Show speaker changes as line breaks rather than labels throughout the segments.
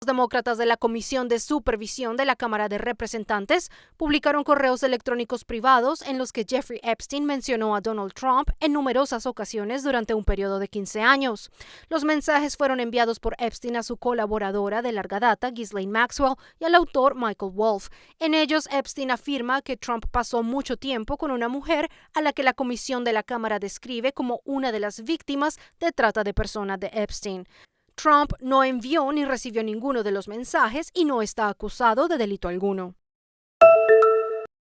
Demócratas de la Comisión de Supervisión de la Cámara de Representantes publicaron correos electrónicos privados en los que Jeffrey Epstein mencionó a Donald Trump en numerosas ocasiones durante un periodo de 15 años. Los mensajes fueron enviados por Epstein a su colaboradora de larga data, Ghislaine Maxwell, y al autor Michael Wolff. En ellos, Epstein afirma que Trump pasó mucho tiempo con una mujer a la que la Comisión de la Cámara describe como una de las víctimas de trata de personas de Epstein. Trump no envió ni recibió ninguno de los mensajes y no está acusado de delito alguno.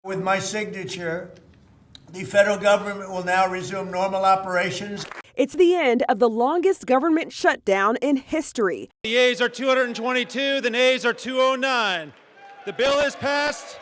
With my signature, the federal government will now resume normal operations.
It's the end of the longest government shutdown in history.
The yeas are 222, the nays are 209. The bill is passed.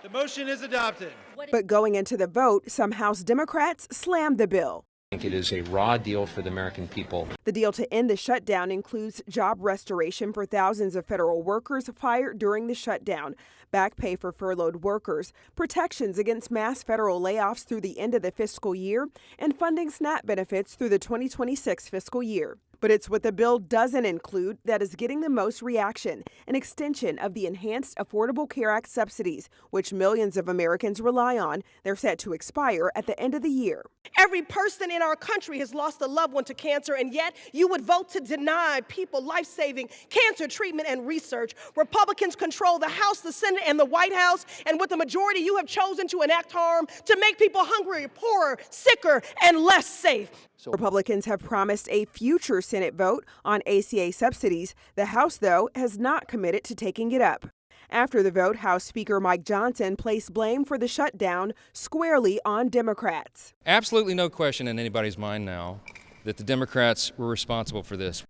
The motion is adopted.
But going into the vote, some House Democrats slammed the bill.
I think it is a raw deal for the American people.
The deal to end the shutdown includes job restoration for thousands of federal workers fired during the shutdown, back pay for furloughed workers, protections against mass federal layoffs through the end of the fiscal year, and funding SNAP benefits through the 2026 fiscal year. But it's what the bill doesn't include that is getting the most reaction: an extension of the Enhanced Affordable Care Act subsidies, which millions of Americans rely on. They're set to expire at the end of the year.
Every person in our country has lost a loved one to cancer, and yet you would vote to deny people life saving cancer treatment and research. Republicans control the House, the Senate, and the White House, and with the majority, you have chosen to enact harm to make people hungrier, poorer, sicker, and less safe.
Republicans have promised a future Senate vote on ACA subsidies. The House, though, has not committed to taking it up. After the vote, House Speaker Mike Johnson placed blame for the shutdown squarely on Democrats.
Absolutely no question in anybody's mind now that the Democrats were responsible for this.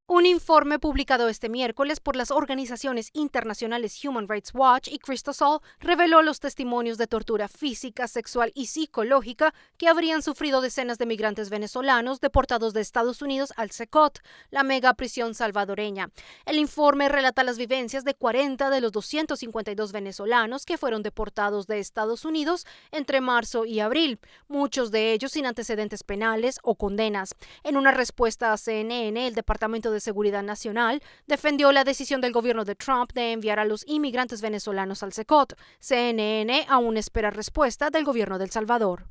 Un informe publicado este miércoles por las organizaciones internacionales Human Rights Watch y Cristosal reveló los testimonios de tortura física, sexual y psicológica que habrían sufrido decenas de migrantes venezolanos deportados de Estados Unidos al CECOT, la mega prisión salvadoreña. El informe relata las vivencias de 40 de los 252 venezolanos que fueron deportados de Estados Unidos entre marzo y abril, muchos de ellos sin antecedentes penales o condenas. En una respuesta a CNN, el Departamento de Seguridad Nacional defendió la decisión del gobierno de Trump de enviar a los inmigrantes venezolanos al CECOT. CNN aún espera respuesta del gobierno de El Salvador.